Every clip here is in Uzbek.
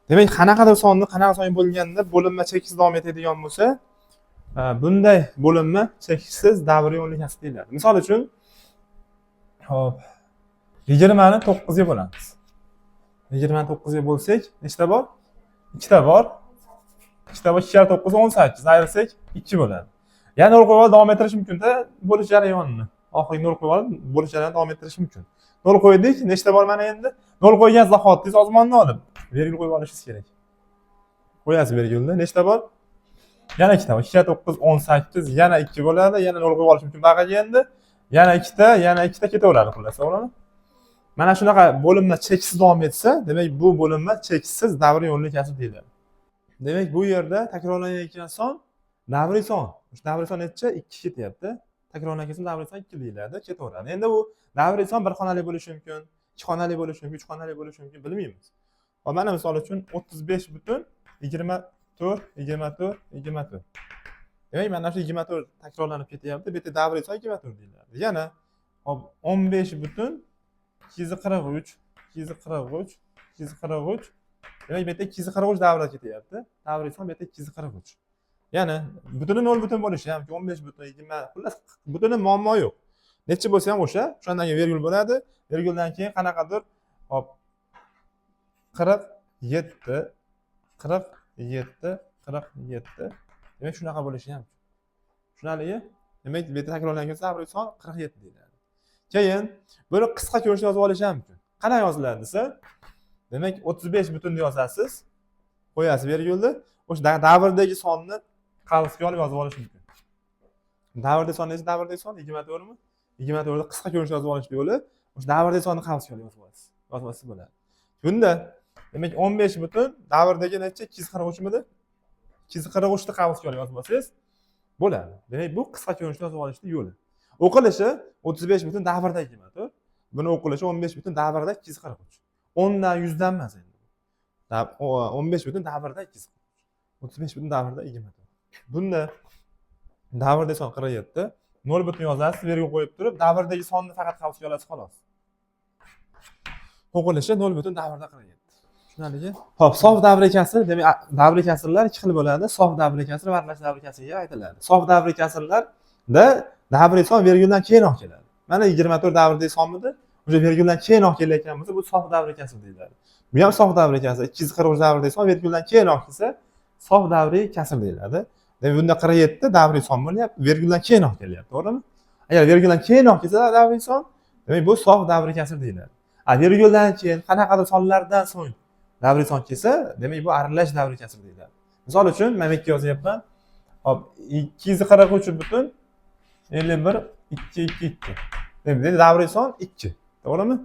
Demak, qanaqadir sonni qanaqa songa bo'lganda bo'linma cheksiz davom etadigan bo'lsa, bunday bo'linma cheksiz davriy o'nlik kasr deyiladi. Misol uchun, hop, 20 ni 9 ga bo'lamiz. 20 ni 9 ga bo'lsak, nechta bor? Ikkita bor. Ikkita bor, 2 karra 9 18, ayirsak 2 bo'ladi. Yana nol qo'yib olib davom ettirish mumkin-da bo'lish jarayonini. Oxirgi nol qo'yib olib bo'lish jarayonini davom ettirish mumkin. Nol qo'ydik, nechta bor mana endi? Nol qo'ygan zahotingiz ozmonni olib, vergul qo'yib olishingiz kerak. Qo'yasiz vergulni, nechta bor? Yana ikkita bor. 2 karra 9 18, yana 2 bo'ladi, yana nol qo'yib olish mumkin bag'aga endi. Yana ikkita, yana ikkita ketaveradi xullas, to'g'rimi? Mana shunaqa bo'linma cheksiz davom etsa, demak bu bo'linma cheksiz davriy o'nlik kasr deyiladi. Demak, bu yerda takrorlanayotgan son davriy son. O'sha davriy son necha? 2 ketyapti. Takrorlangan son davriy son 2 deyiladi, ketaveradi. Endi bu davriy son bir xonali bo'lishi mumkin, ikki xonali bo'lishi mumkin, uch xonali bo'lishi mumkin, bilmaymiz. Hop, mana misol uchun 35 butun 24 24 24. Demak, mana shu 24 takrorlanib ketyapti. Bu yerda davriy son 24 deyiladi. Yana hop 15 butun 243 243 243. Demak, bu yerda 243 davrida ketyapti. Davriy son bu yerda 243. Yana butuni 0 butun bo'lishi ham 15 butun 20, xullas butuni muammo yo'q. Necha bo'lsa ham o'sha, o'shandan keyin vergul bo'ladi. Verguldan keyin qanaqadir hop 47 47 47. Demak, shunaqa bo'lishi ham mumkin. Tushunarlimi? Demak, bu yerda takrorlangan davriy son 47 deyiladi. Keyin buni qisqa ko'rinishda yozib olish ham mumkin. Qanday yoziladi desa, demak 35 butunni yozasiz, qo'yasiz vergulni, o'sha davrdagi sonni qavsga olib yozib olish mumkin. Davrdagi son necha? Davrdagi son 24 mi? 24 ni qisqa ko'rinishda yozib olish yo'li, o'sha davrdagi sonni qavsga olib yozib olasiz. Yozib olsangiz bo'ladi. Bunda demak 15 butun davrdagi necha? 243 midi? 243 ni qavsga olib yozib olsangiz bo'ladi. Demak, bu qisqa ko'rinishda yozib olishning yo'li. O'qilishi 35 butun davrda 24. Buni o'qilishi 15 butun davrda 243. 10 dan 100 dan emas endi. 15 butun davrda 243. 35 butun davrda 24. Bunda davrdagi son 47. 0 butun yozasiz, vergul qo'yib turib, davrdagi sonni faqat qavsga olasiz xolos. O'qilishi 0 butun davrda 47. Tushunarlimi? Xo'p, sof davriy kasr, demak, davriy kasrlar ikki xil bo'ladi. Sof davriy kasr va aralash davriy kasrga aytiladi. Sof davriy kasrlarda davriy son verguldan keyinroq keladi. Mana 24 davrdagi sonmidi? O'sha verguldan keyinroq kelayotgan bo'lsa, bu sof davriy kasr deyiladi. Bu ham sof davriy kasr. 243 davrdagi son verguldan keyinroq kelsa, sof davriy kasr deyiladi. Demak, bunda 47 davriy son bo'lyapti, verguldan keyinroq kelyapti, to'g'rimi? Agar verguldan keyinroq kelsa davriy son, demak bu sof davriy kasr deyiladi. A verguldan keyin qanaqadir sonlardan so'ng davriy son kelsa, demak bu aralash davriy kasr deyiladi. Misol uchun, men bu yerga yozyapman. Hop, 243 butun 51 2 2 2. Demak, davriy son 2, to'g'rimi?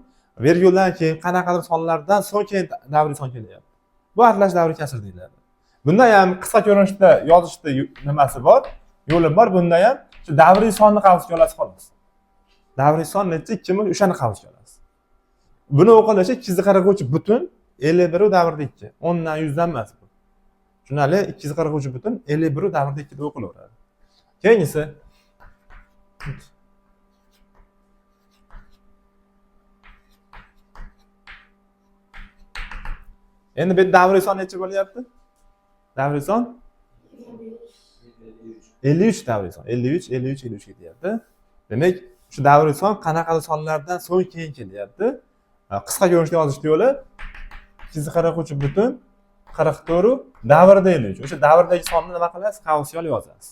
Verguldan keyin qanaqadir sonlardan so'ng keyin davriy son kelyapti. Bu aralash davriy kasr deyiladi. Bunda ham qisqa ko'rinishda yozishda nimasi bor? Yo'li bor. Bunda ham shu davriy sonni qavsga olasiz xolos. Davriy son necha? 2 mi? O'shani qavsga olasiz. Buni o'qilishi 243 butun 51 davrda 2. 10 dan 100 dan emas bu. Tushunarli? 243 butun 51 davrda 2 deb o'qilaveradi. Keyingisi endi bu yerda davriy son necha bo'lyapti? Davriy son 53 davriy son. 53 53 53 ketyapti. Demak, shu davriy son qanaqadir sonlardan so'ng keyin kelyapti. Qisqa ko'rinishda yozishni yo'li 243 butun 44 davrda 53. O'sha davrdagi sonni nima qilasiz? Qavsga olib yozasiz.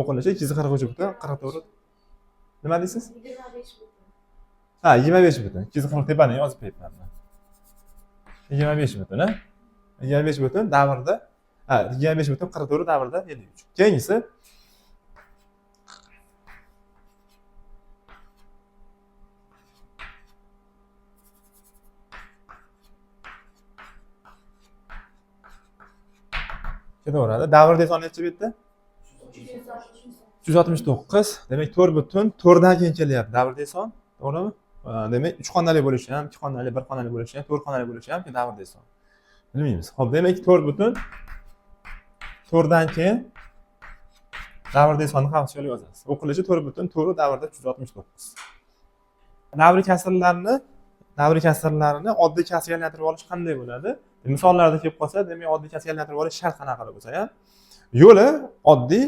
O'qilishi 243 butun 44. Nima deysiz? 25 butun. Ha, 25 butun. 240 tepani yozib qo'yibman men. 25 butun, ha? 25 butun davrda, ha, 25 butun 44 davrda 53. Keyingisi ketaveradi. Davrdagi son necha bu yerda? 369. Demak, 4 butun 4 dan keyin kelyapti davrdagi son, to'g'rimi? Demak, 3 xonali bo'lishi ham, 2 xonali, 1 xonali bo'lishi ham, 4 xonali bo'lishi ham davrdagi son. Bilmaymiz. Xo'p, demak 4 butun 4 dan keyin davrdagi sonni qavsga olib yozasiz. O'qilishi 4 butun 4 davrda 369. Davriy kasrlarni Davriy kasrlarini oddiy kasrga aylantirib olish qanday bo'ladi? Misollarda kelib qolsa, demak, oddiy kasrga aylantirib olish shart qanaqa qilib bo'lsa ham. Yo'li oddiy,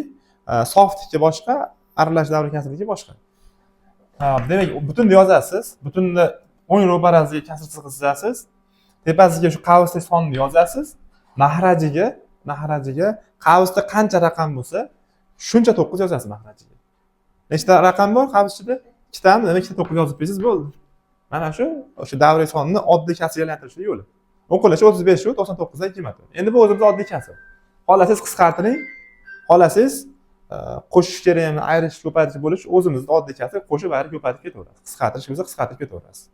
sofniki boshqa, aralash davriy kasrniki boshqa. Ha, demak, butunni yozasiz, butunni o'ng ro'parasiga kasr chizig'i chizasiz, tepasiga shu qavsli sonni yozasiz, mahrajiga qavsda qancha raqam bo'lsa, shuncha 9 yozasiz mahrajiga. Nechta raqam bor qavs ichida? Ikkitami? Demak, ikkita 9 yozib qo'ysangiz bo'ldi. Mana shu o'sha davriy sonni oddiy kasrga aylantirishning yo'li. O'qilishi 35 shu 99 dan 24. Endi bu o'zimiz oddiy kasr. Xohlasangiz qisqartiring, xohlasangiz qo'shish kerakmi, ayirish, ko'paytirish bo'lish o'zimizni oddiy kasr, qo'shib, ayirib, ko'paytirib ketaverasiz. Qisqartirish bo'lsa qisqartirib ketaverasiz.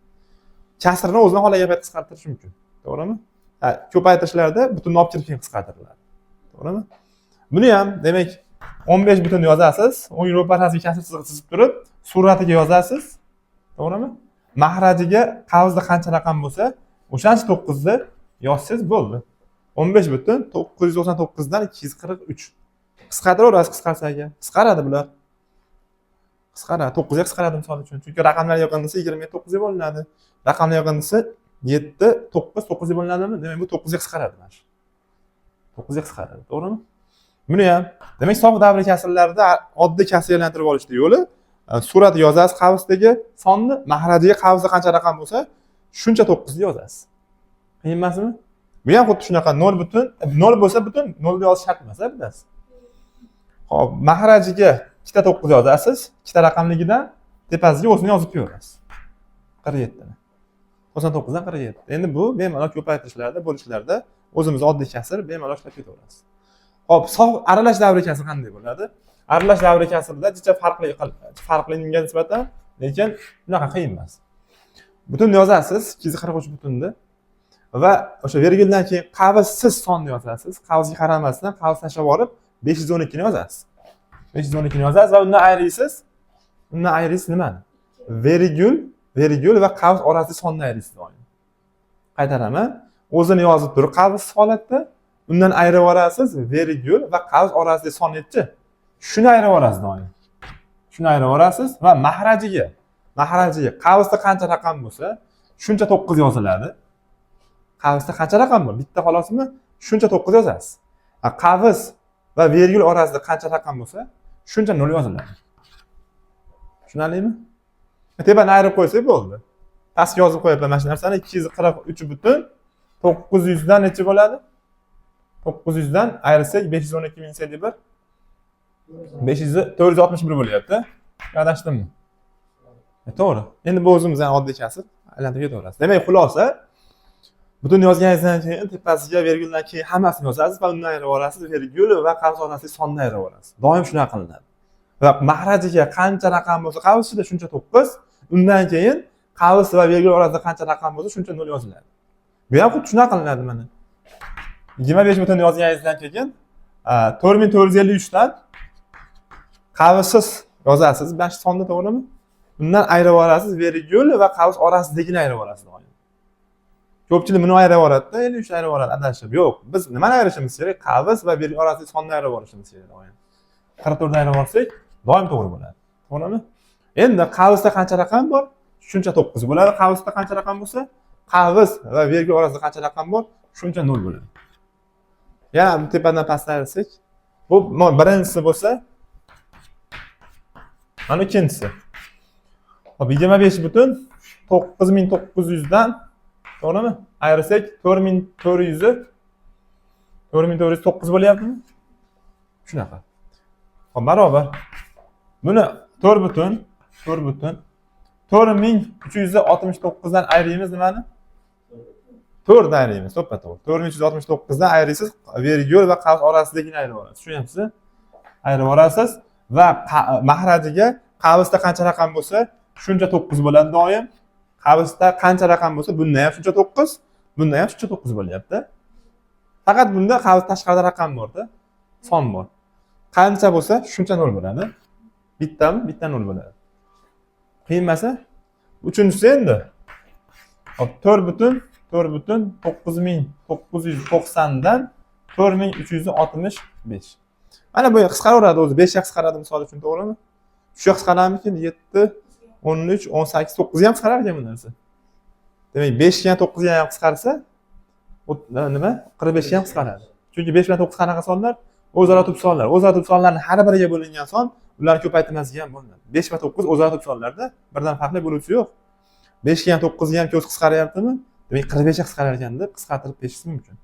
Kasrni o'zini xohlagan payt qisqartirish mumkin. To'g'rimi? Ha, ko'paytirishlarda butunni olib kirib keyin qisqartiriladi. To'g'rimi? Buni ham, demak, 15 butun yozasiz, o'ng ro'parasiga kasr chizig'i chizib turib, suratiga yozasiz. To'g'rimi? Mahrajiga qavsda qancha raqam bo'lsa, o'shancha 9 ni yozsangiz bo'ldi. 15 butun 999 dan 243. Qisqartiraverasiz qisqarsa agar. Qisqaradi bular. Qisqaradi. 9 ga qisqaradi misol uchun. Chunki raqamlar yig'indisi 27 9 ga bo'linadi. Raqamlar yig'indisi 7 9 9 ga bo'linadimi? Demak, bu 9 ga qisqaradi mana shu. 9 ga qisqaradi, to'g'rimi? Buni ham, demak, sof davriy kasrlarda oddiy kasrga aylantirib olishni yo'li surat yozasiz qavsdagi sonni, mahrajiga qavsda qancha raqam bo'lsa, shuncha 9 ni yozasiz. Qiyin emasmi? Bu ham xuddi shunaqa 0 butun 0 bo'lsa butun 0 ni yozish shart emas, bilasiz. Xo'p, mahrajiga ikkita 9 yozasiz, ikkita raqamligidan tepasiga o'zini yozib qo'yaverasiz. 47 ni. 99 dan 47. Endi bu bemalol ko'paytirishlarda, bo'lishlarda o'zimiz oddiy kasr bemalol ishlab ketaverasiz. Xo'p, sof aralash davriy kasr qanday bo'ladi? Aralash davriy kasrda jicha farqli unga nisbatan, lekin unaqa qiyin emas. Butun yozasiz, 243 butunni va o'sha verguldan keyin qavssiz sonni yozasiz. Qavsga qaramasdan qavs tashlab olib 512 ni yozasiz. 512 ni yozasiz va undan ayirasiz. Undan ayirasiz nimani? Vergul va qavs orasidagi sonni ayirasiz doim. Qaytaraman. O'zini yozib turib qavs holatda undan ayirib yuborasiz vergul va qavs orasidagi son nechi? Shuni ayirib yuborasiz doim. Shuni ayirib yuborasiz va mahrajiga qavsda qancha raqam bo'lsa, shuncha 9 yoziladi. Qavsda qancha raqam bor? Bitta xolosmi? Shuncha 9 yozasiz. Qavs va vergul orasida qancha raqam bo'lsa, shuncha 0 yoziladi. Tushunarlimi? Tepani ayirib qo'ysak bo'ldi. Pastga yozib qo'yapman mana shu narsani 243 butun 900 dan necha bo'ladi? 900 dan ayirsak 512 minus 51 500 461 bo'lyapti. Adashdimmi? To'g'ri. Endi bu o'zimizning oddiy kasr aylantirib ketaverasiz. Demak, xulosa, butun yozganingizdan keyin tepasiga verguldan keyin hammasini yozasiz va undan ayirib yuborasiz vergul va qavs orasidagi sonni ayirib yuborasiz. Doim shunaqa qilinadi. Va mahrajiga qancha raqam bo'lsa qavs ichida shuncha 9, undan keyin qavs va vergul orasida qancha raqam bo'lsa shuncha 0 yoziladi. Bu ham xuddi shunaqa qilinadi mana. 25 butun yozganingizdan keyin 4453 dan qavssiz yozasiz mana shu sonni, to'g'rimi? Undan ayirib yuborasiz vergul va qavs orasidagini ayirib yuborasiz doim. Ko'pchilik buni ayirib yuboradida, 53 ayirib yuboradi adashib. Yo'q, biz nimani ayirishimiz kerak? Qavs va vergul orasidagi sonni ayirib yuborishimiz kerak doim. 44 dan ayirib yuborsak, doim to'g'ri bo'ladi. To'g'rimi? Endi qavsda qancha raqam bor? Shuncha 9 bo'ladi. Qavsda qancha raqam bo'lsa, qavs va vergul orasida qancha raqam bor? Shuncha 0 bo'ladi. Yana tepadan pastga ayirsak, bu birinchisi bo'lsa, mana ikkinchisi. Xo'p, 25 butun 9900 dan, to'g'rimi? Ayirsak 4400 4409 bo'lyaptimi? Shunaqa. Xo'p, barobar. Buni 4 butun 4 butun 4369 dan ayiramiz nimani? 4 dan ayiramiz, to'ppa to'g'ri. 4369 dan ayirasiz, vergul va qavs orasidagini ayirib olasiz. Tushunyapsizmi? Ayirib olasiz va mahrajiga qavsda qancha raqam bo'lsa, shuncha 9 bo'ladi doim. Qavsda qancha raqam bo'lsa, bunda ham shuncha 9, bunda ham shuncha 9 bo'lyapti. Faqat bunda qavs tashqarida raqam borda, son bor. Qancha bo'lsa, shuncha 0 bo'ladi. Bittami? Bitta 0 bo'ladi. Qiyin emas? Uchinchisi endi. Xo'p, 4 butun 4 butun 9990 dan 4365. Mana bu qisqaraveradi o'zi, 5 ga qisqaradi misol uchun, to'g'rimi? 3 ga qisqaradimikin? 7, 13, 18, 9 ga ham qisqarar ekan bu narsa. Demak, 5 ga ham, 9 ga ham qisqarsa, nima, 45 ga ham qisqaradi. Chunki 5 bilan 9 qanaqa sonlar? O'zaro tub sonlar. O'zaro tub sonlarni har biriga bo'lingan son ularni ko'paytirmasiga ham bo'linadi. 5 va 9 o'zaro tub sonlarda, birdan farqli bo'luvchi yo'q. 5 ga ham, 9 ga ham ko'z qisqaryaptimi? Demak, 45 ga qisqarar ekan deb qisqartirib berishingiz mumkin.